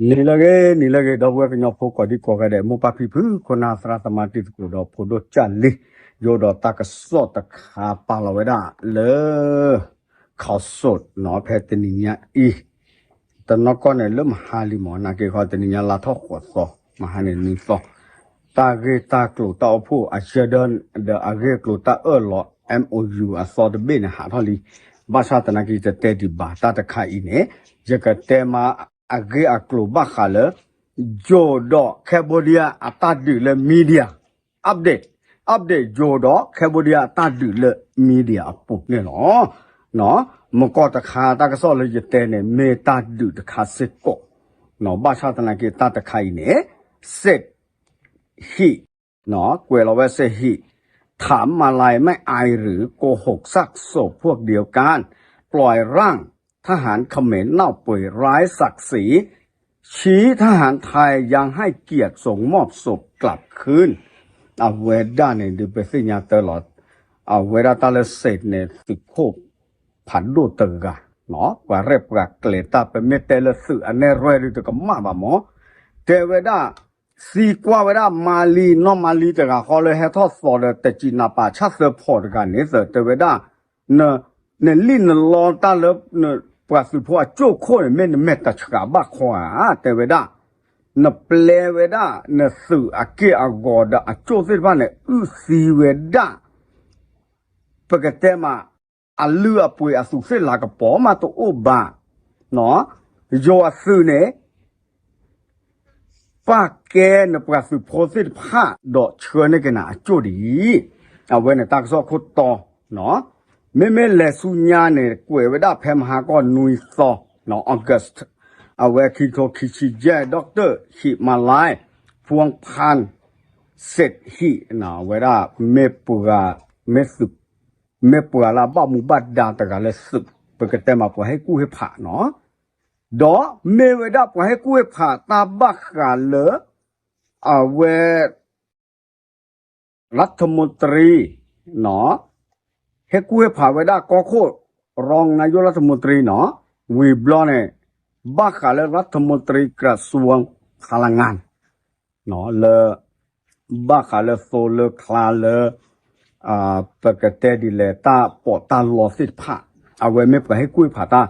နံၤလၢအဂ့ၤ နံၤလၢအဂ့ၤ ဒီပုၢ်ဝဲၢ်ကညီဖိကိးဒံကိးဂၤဒဲး မိၢ်ပၢ်ဖံဖု ခိၣ်နၢ်သရၣ်သမါတံၤသကိးဒီးဖိဒိၣ်ကၢ်လံ, ယအိၣ်ဒီးတၢ်ကစီၣ်တခါပာ်လီၤဝဲဒၣ်လၢ ခီၣ်စိး ဖဲတနံၤညါအံၤ တနီၢ်ကီၢ်န့ၣ်လၢမဟါလံမး နာ်က့ခီတနံၤညါလါထီၣ်ဃိးသီ မဟါန့ၣ်နွံသီ တၢ်ဂ့ၢ်တၢ်ကျိၤတၢ်အိၣ်ဖှိၣ်အဆၢဒၢ ဒီးအဂ့ၢ်အကျိၤတၢ်အၢၣ်လီၤ MOU အသီတဘ့ၣ်န့ၣ် ဟးထီၣ်လံ. ဘၣ်ဆၣ်သနာ်က့ ယတတဲဒံးဘၣ်တၢ်တခါအံၤန့ၣ် ယကတဲမးအဂ့ၢ်အကျိၤဘၣ်ဃးလၢ ယိၤဒီး Cambodia အတၢ်ဒုးလၢ media update update ယိၤဒီး Cambodia အတၢ်ဒုးလၢ media အပူၤန့ၣ်လီၤ. မုၢ်ကီၢ်တခါတၢ်ကစီၣ်လၢယတဲန့ၣ် မ့ၢ်တၢ်ဒုးတခါစ့ၢ်ကီး, ဘၣ်ဆၣ်သနာ်က့ တၢ်တခါအံၤန့ၣ် စ့းဟံး ကွဲးလီၤဝဲစ့းဟံး ถามมาลัยไม่อายหรือ โกหกซากศพพวกเดียวกัน ปล่อยร่างทหารเขมรเน่าเปื่อยไร้ศักดิ์ศรี ชี้ทหารไทยยังให้เกียรติส่งมอบศพกลับคืน အဝဲဒၣ်န့ၣ် ဒုးပသ့ၣ်ညါတၢ်လီၤ. အဝဲဒၣ်တၢ်လၢစ့းန့ၣ် သုးခိၣ်ဖးဒိၣ်တဂၤ, ပှၤရဲၣ်ပှၤကျဲၤတၢ် ပမ့ၢ်တဲလၢသုးအနဲၣ်ရွဲၣ်ဒုးတကမၣ်ဘၣ်မး, တဲဝဲဒၣ် သံကွၢ်ဝဲဒၣ်မၤလံ နီၢ်မၤလံတဂၤဃီလၢဟဲထီၣ်သီဒီး တကံးနးပာ်ဆၣ်သၢဖီတဂၤန့ၣ် တဲဝဲဒၣ် နလံၣ်နလီတၢ်လၢ ပှၤသုးဖိအကၠိၢ်ခိၣ်န့ၣ် မ့ၢ်နမဲာ်တဆှးဘၣ်ခီဧါ တဲဝဲဒၣ်, နပျဲဝဲဒၣ် နသုးအက့ၢ်အဂီၤဒီးအကၠိၢ်သ့ၣ်တဖၣ်န့ၣ် အုၣ်သံဝဲဒၣ် ပကတဲမး အလုၢ်အပှ့ၤအသူးသ့ၣ်လၤကပီၤမးတအိၣ်ဘၣ်, ယိၤအသုးန့ၣ် ပာ်ကဲနပှၤသုးဖိသ့ၣ်တဖၣ် ဒီးဆှၢန့ၢ်က့ၤနၤအကၠိၢ်ဒံး, အဝဲန့ၣ်တၢ်ကစီၣ်ခိၣ်တီ, မ့မ့ၢ်လဲၤဆူညါန့ၣ် ကွဲးဝဲဒၣ်ဖဲမဟါကီၢ်နွံသီ, August အဝဲခံကထိခံဆံယဲၢ် ဒီကတၢၢ်ဟံးမၤလၢ် ဖူဖၢၣ် စ့းဟံး အဝဲဒၣ် မ့ၢ်ပှၤ မ့ၢ်သုး မ့ၢ်ပှၤလၢအဘၣ်မူဘၣ်ဒါတဂၤလၢသုး ပကတဲမးပှၤဟ့ၣ်ကူၣ်ဟ့ၣ်ဖးနီၤ, ဒီးမ့ၢ်ဝဲဒၣ်ပှၤဟ့ၣ်ကူၣ်ဟ့ၣ်ဖးတၢ်ဘၣ်ဃးလၢ အဝဲ รัฐมนตรี ဟ့ၣ်ကူၣ်ဟ့ၣ်ဖးဝဲဒၣ်ကီၢ်ခိၣ် รองนายกรัฐมนตรี နီၤ, ဝံၤဘျီန့ၣ် ဘၣ်ဃးလၢ รัฐมนตรีกระทรวงพลังงาน လၢ ဘၣ်ဃးလၢသိလၢချါလၢ ပကတဲဒ်လဲၣ် တၢ်ပီးတၢ်လီသ့ၣ်တဖၣ် အဝဲမ့ၢ်ပှၤဟ့ၣ်ကူၣ်ဟ့ၣ်ဖးတၢ်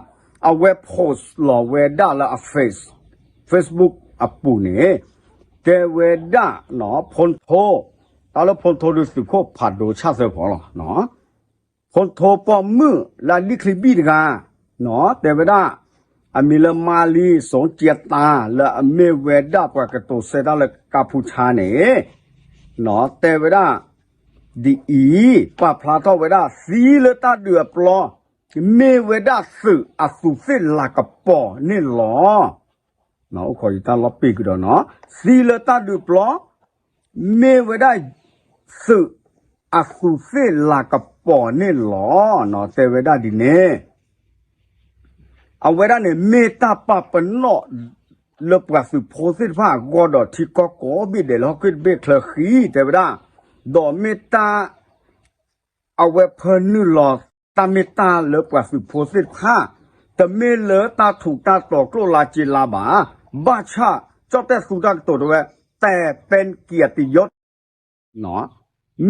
အဝဲ post လီၤဝဲဒၣ်လၢအ face Facebook အပူၤန့ၣ် တဲဝဲဒၣ် ဖီၣ်ထိ တၢ်လၢဖီၣ်ထိဒုးသုးခိၣ်ဖးဒိၣ်ဆၣ်သၢဖီလီၤ. ဖီၣ်ထိပိာ်မုၣ်လၢအဒံချံဘံၣ်တဂၤ တဲဝဲဒၣ် အမံၤလၢ မၤလံစိကၠံတၢ် လၢအမ့ၢ်ဝဲဒၣ်ပှၤကတိၤဆၢတၢ်လၢကါဖူဆါန့ၣ် တဲဝဲဒၣ် ဒ်အံၤ ပာ်ဖျါထီၣ်ဝဲဒၣ် သံလၢတၢ်ဒုးအပျီ မ့ၢ်ဝဲဒၣ်သုးအသူးသ့ၣ်လၤကပီၤန့ၣ်လီၤ. အိၣ်ခိးယတၢ်လီၤပ့ၢ်ကဒီးနီၤ, သံလၢတၢ်ဒုးပျီ မ့ၢ်ဝဲဒၣ် သုးအသူးသ့ၣ်လၤကပီၤန့ၣ်လီၤ. တဲဝဲဒၣ်ဒ်န့ၣ် အဝဲဒၣ်န့ၣ် မ့ၢ်တၢ်ပာ်ပနီၣ် လၢပှၤသုးဖိသ့ၣ်တဖၣ်အဂီၢ်ဒီးထံကီၢ်ကိးဘ့ၣ်ဒဲးလၢဟီၣ်ခိၣ်တဘ့ၣ်ချၢဃံ တဲဝဲဒၣ်, ဒီးမ့ၢ်တၢ် အဝဲဖၢနုာ်လီၤ တၢ်မ့ၢ်တၢ်လၢပှၤသုးဖိသ့ၣ်တဖၣ် တမ့ၢ်လၢတၢ်ထူးတၢ်တီၤကျိၣ်လါစ့လါဘၣ်, ဘၣ်ဆၣ် ကၠီၣ်တဲၣ်သူတၢ်ကတိၤတဲဝဲ แต่เป็นเกียรติยศ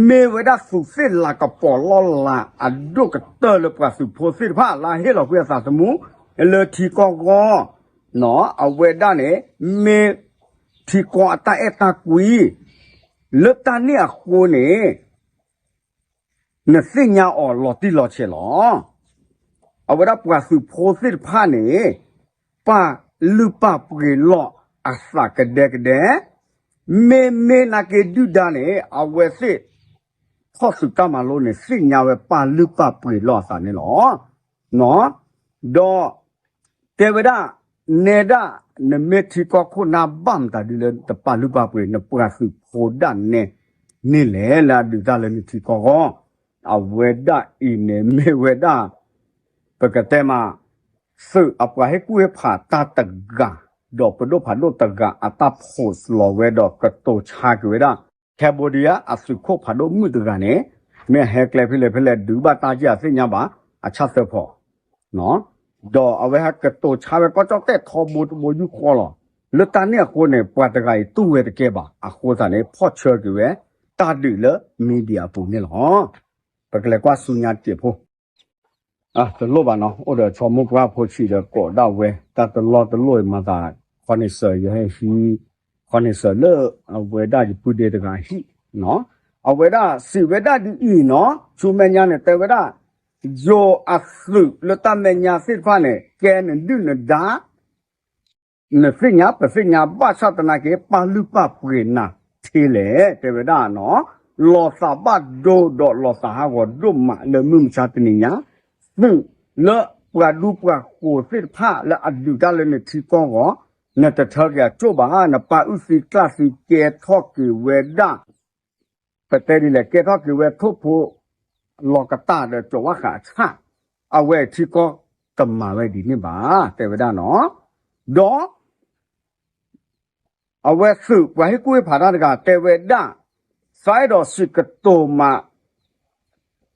မ့ၢ်ဝဲဒၣ်သူးသ့ၣ်လၤကပီၤလီၢ်လၤအဒိၣ်ကတၢၢ်လၢပှၤသုးဖိသ့ၣ်တဖၣ် လၢဟ့ၣ်လီၤကွံာ်အသးသမူ လၢထံကီၢ်ဂီၢ်, အဝဲဒၣ်န့ၣ် မ့ၢ်ထံကီၢ်အတၢ်အဲၣ်တၢ်ကွံ, လၢတၢ်န့ၣ်အဃိန့ၣ် နသ့ၣ်ညါအီၤလီၤတံၢ်လီၤဆဲးလီၤ. အဝဲဒၣ်ပှၤသုးဖိသ့ၣ်တဖၣ်န့ၣ် ပာ်လုၢ်ပာ်ပှ့ၤလီၤအသးကဒဲကဒဲ, မ့မ့ၢ်နာ်က့ဒုၣ်ဒါန့ၣ် အဝဲသ့ၣ် ထီၣ်သုးတၢ်မၤလိန့ၣ် သ့ၣ်ညါဝဲပာ်လုၢ်ပာ်ပှ့ၤလီၤအသးန့ၣ်လီၤ. ဒီး တဲဝဲဒၣ် နဲဒၣ် နမ့ၢ်ထံကီၢ်ခိၣ်နၢ်ဘၣ်မတၤဒ်လၢတပာ်လုၢ်ပာ်ပှ့ၤ နပှၤသုးဖိဒၣ်နဲန့ၣ်လဲၣ် လၢအဒုးတၢ်လၢနထံကီၢ်ဂီၢ်, အဝဲဒၣ်အံၤန့ၣ်မ့ၢ်ဝဲဒၣ် ပကတဲမး သုးအပှၤဟ့ၣ်ကူၣ်ဟ့ၣ်ဖးတၢ်တဂၤ ဒီးပဒိၣ်ဖးဒိၣ်တဂၤအတၢ် post လီၤဝဲဒီးကတိၤဆါက့ၤဝဲဒၣ် Cambodia အသုးခိၣ်ဖးဒိၣ်မုၣ်တဂၤန့ၣ် မ့ၢ်အဟဲကျဲဖဲလဲၣ်ဖဲလဲၣ် ဒုးဘၣ်တၢ်က့ၢ်အသ့ၣ်ညါဘၣ် အဆၣ်သၢဖီ ဒီးအဝဲဟဲကတိၤဆါဝဲကီၢ်ကၠီၣ်တဲၣ်ထီဘိတဘိယူၢ်ဃီလီၤ. လၢတၢ်န့ၣ်အဃိန့ၣ် ပှၤတဂၤအံၤတူၢ်ဝဲတကဲဘၣ်. အဃိသတးန့ၣ် ဖီၣ်ဆၢက့ၤဝဲ တၢ်ဒုးလၢ media အပူၤန့ၣ်လီၤ. ပကလဲၤကွၢ်ဆူညါတစဲးဖိ တလိၣ်ဘၣ်နီၤ, အိၣ်ဒီးဆီမိၢ်ပှၢ်ဖိဆံးဒီးကိးဒၣ်ဝဲ တၢ်တလီၢ်တလီၢ်အံၤမၤသး ခီန့ၣ်စၢၤ ယဟဲဟံး ခီန့ၣ်စၢၤလၢ အဝဲဒၣ်ယပုၢ်ဒ့တဂၤအဟံၣ်နီၤ. အဝဲဒၣ်စံးဝဲဒၣ်ဒ်အံၤနီၤ, ဆူမဲာ်ညါန့ၣ် တဲဝဲဒၣ် ယိၤအသုးလၢတၢ်မဲာ်ညါသ့ၣ်တဖၣ်န့ၣ် ကဲနဒုၣ်နဒါ နသ့ၣ်ညါပသ့ၣ်ညါ ဘၣ်ဆၣ်သနာ်က့ ပာ်လုၢ်ပာ်ပှ့ၤနၤထဲလဲၣ် တဲဝဲဒၣ်နီၤ. လီၤသးဘၣ်ဒိဒီးလီၤသးဟးဂီၤဒိၣ်မးလၢမုၢ်မဆါတနံၤညါ သုးလၢပှၤဒူပှၤဃိၤသ့ၣ်တဖၣ်လၢအဒုးတၢ်လၢနထံကီၢ်ဂီၤ နတထၢက့ၤအကၠိၣ်ဘၣ်, နပာ်အုၣ်သံကျၣ်သံကဲထီၣ်က့ၤဝဲဒၣ် ပတဲဒ်လဲၣ် ကဲထီၣ်က့ၤဝဲထိၣ်ဖိ လီၤကတၢ်ဒီးကၠီၤဝါဃးအဆၣ်, အဝဲအထံကီၢ်တမၤဝဲဒ်န့ၣ်ဘၣ် တဲဝဲဒၣ်နီၤ. ဒီး အဝဲသုးပှၤဟ့ၣ်ကူၣ်ဟ့ၣ်ဖးတၢ်တဂၤတဲဝဲဒၣ်, သးအဲၣ်ဒိးစံးကတိၤမး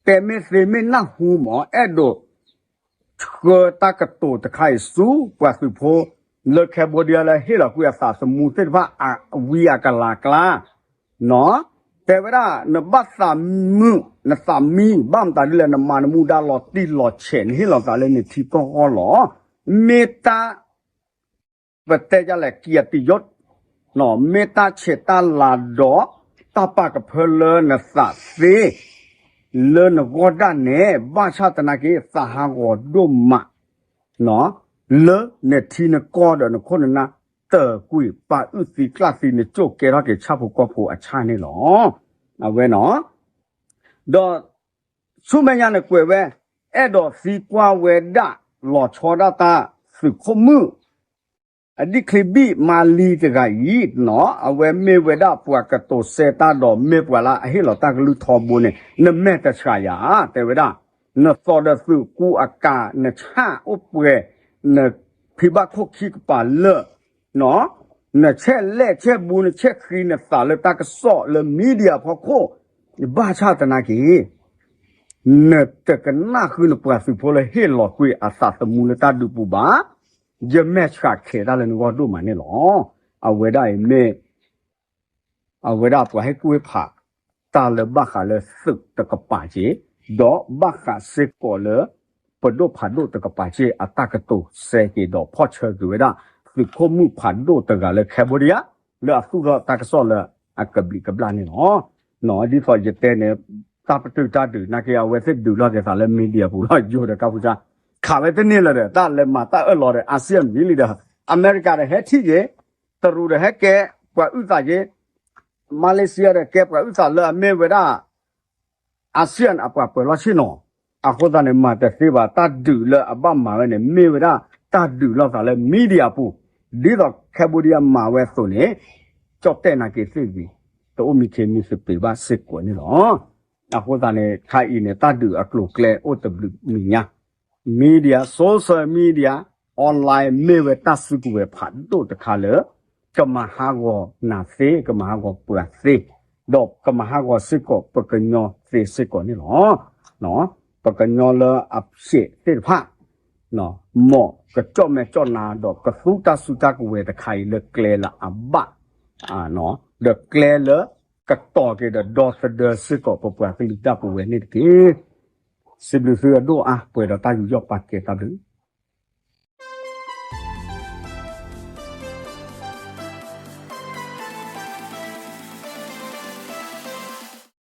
တဲမ့ၢ်သ့မ့ၢ်နၢ်ဟူမး အဲၣ်ဒိး ဆှၢတၢ်ကတိၤတခါအံၤဆူ ပှၤသုးဖိလၢ Cambodia လၢဟ့ၣ်လီၤကွံာ်အသးသမူသ့ၣ်တဖၣ် အဝံအကလၤကျါ တဲဝဲဒၣ် နဘၣ်သးမုာ် နသးမံ ဘၣ်မတၤဒ်လဲၣ် နမၤနမူဒါလီၤတံၢ်လီၤဆဲး နဟ့ၣ်လီၤသးလၢနထံကီၢ်ဂီၢ်လီၤ. မ့ၢ်တၢ် ပတဲဒ်လဲၣ် ကံယတံယီ မ့ၢ်တၢ်ဆဲးတၢ်လၤဒီး တၢ်ပာ်ကဖၢလၢနသးသ့ လၢနဂီၢ်ဒၣ်နဲ ဘၣ်ဆၣ်သနာ်က့ သးဟးဂီၤဒိၣ်မး လၢနထံနကီၢ်ဒီးနခိၣ်နနၢ် တၢၢ်ကွံာ်ပာ်အုၣ်သံကျၣ်သံ နကၠိၣ်ကဲထီၣ်က့ၤဆၣ်ဖိကီၢ်ဖိအဆၣ်န့ၣ်လီၤ. အဝဲနီၤ ဒီး ဆူမဲာ်ညါန့ၣ်ကွဲးဝဲ အဲၣ်ဒိးသံကွၢ်ဝဲဒၣ် လီၤဆီဒၣ်တၢ်သုးခိၣ်မုၣ် အဒံၣ်ချံဘံၣ်မါလံတဂၤအံၤနီၤ အဝဲမ့ၢ်ဝဲဒၣ်ပှၤကတိၤစဲတၢ်ဒီး မ့ၢ်ပှၤလၢအဟ့ၣ်လီၤတၢ်ကလုၢ်ထီဘိန့ၣ် နမဲာ်တဆှးယၤ တဲဝဲဒၣ် နသီဒီးသုးကူအကၤ နဆၣ်အိၣ်ပှဲၤ နဖံးဘၣ်ခိၣ်ခံကပၤလၢာ် နဆဲးလဲၣ်ဆဲးဘူး နဆဲးဃံနသးလၢတၢ်ကစီၣ်လၢ media ဖီခိၣ် ဘၣ်ဆၣ်သနာ်က့ နတကနၣ်ဃုနပှၤသုးဖိလၢဟ့ၣ်လီၤကွံာ်အသးသမူလၢတၢ်ဒုးပူၤဘၣ်, ယမဲာ်ဆှးခဲးတၢ်လၢနဂီၢ်ဒိၣ်မးန့ၣ်လီၤ. အဝဲဒၣ်အံၤမ့ၢ် အဝဲဒၣ်ပှၤဟ့ၣ်ကူၣ်ဟ့ၣ်ဖး တၢ်လၢဘၣ်ဃးလၢသုးတကပၤက့ၤ, ဒီးဘၣ်ဃးစ့ၢ်ကီးလၢ ပဒိၣ်ဖးဒိၣ်တကပၤက့ၤ အတၢ်ကတိၤစဲက့ၤဒီးဖီၣ်ဆၢက့ၤဝဲဒၣ် သုးခိၣ်မုၣ်ဖးဒိၣ်တဂၤလၢ Cambodia လၢအသူၣ်ထီၣ်တၢ်ကစီၣ်လၢအကဘျံးကဘျၣ်န့ၣ်လီၤ. ဒ်သိးယတဲန့ၣ် တၢ်ပတုာ်တၢ်ဒုးနာ်က့ အဝဲသ့ၣ်ဒုးလိာ်က့ၤသးလၢ media ပူၤလီၤ ယိၤဒီးကီၢ်ပူၤစါ ခးဝဲတန့ၢ်လၢၤဒီး တၢ်လဲၤမၤတၢ်အၢၣ်လီၤဒီး ASEAN မံၤလံဒီး အမဲရကၤဒီးဟဲထံၣ်က့ၤ တရူးဒီးဟဲကဲပှၤအုၣ်သးက့ၤ Malaysia ဒီးကဲပှၤအုၣ်သးလၢအမ့ၢ်ဝဲဒၣ် ASEAN အပှၤပၢၤလီၢ်ဆ့ၣ်နီၤ, အဃိသတးန့ၣ် မၤတသ့ဘၣ် တၢ်ဒုးလၢအဘၣ်မၤဝဲန့ၣ် မ့ၢ်ဝဲဒၣ်တၢ်ဒုးလိာ်သးလၢ media ပူၤ, ဒ်သိး Cambodia မၤဝဲအသိးန့ၣ် ကၠီၣ်တဲၣ်နာ်က့သ့ၣ်ဂ့ၤ တအိၣ်မံခ့မံသပ့ၤဘၣ်စ့ၢ်ကီးန့ၣ်လီၤ. အဃိသတးန့ၣ် ခါအံၤန့ၣ် တၢ်ဒုးအကျိၤအကျဲအိၣ်တဘျုးမံၤညါ media, social media, online မ့ၢ်ဝဲတၢ်စုကဝဲၤဖးဒိၣ်တခါလၢ ကမၤဟးဂီၤနၤသ့, ကမၤဟးဂီၤပှၤသ့, ဒီးကမၤဟးဂီၤစ့ၢ်ကီးပကညီသ့စ့ၢ်ကီးန့ၣ်လီၤ. ပကညီလၢအဖျဲးသ့ၣ်တဖၣ် မ်ကကၠီၣ်မဲာ်ကၠီၣ်နါဒီးကသူတၢ်စုတၢ်ကဝဲၤတခါအံၤလၢကျဲလၢအဘၣ် ဒီးကျဲလၢကတီၤက့ၤဒီးဒီသဒၢစ့ၢ်ကီးပပှၤကလုာ်ဒၣ်ပဝဲန့ၣ်တက့ၢ်. စံးဘျုးသုအဒိၣ်အါ ပှဲၤဒီးတၢ်ယူးယီၣ်ပာ်ကဲတၢ်ဘျုး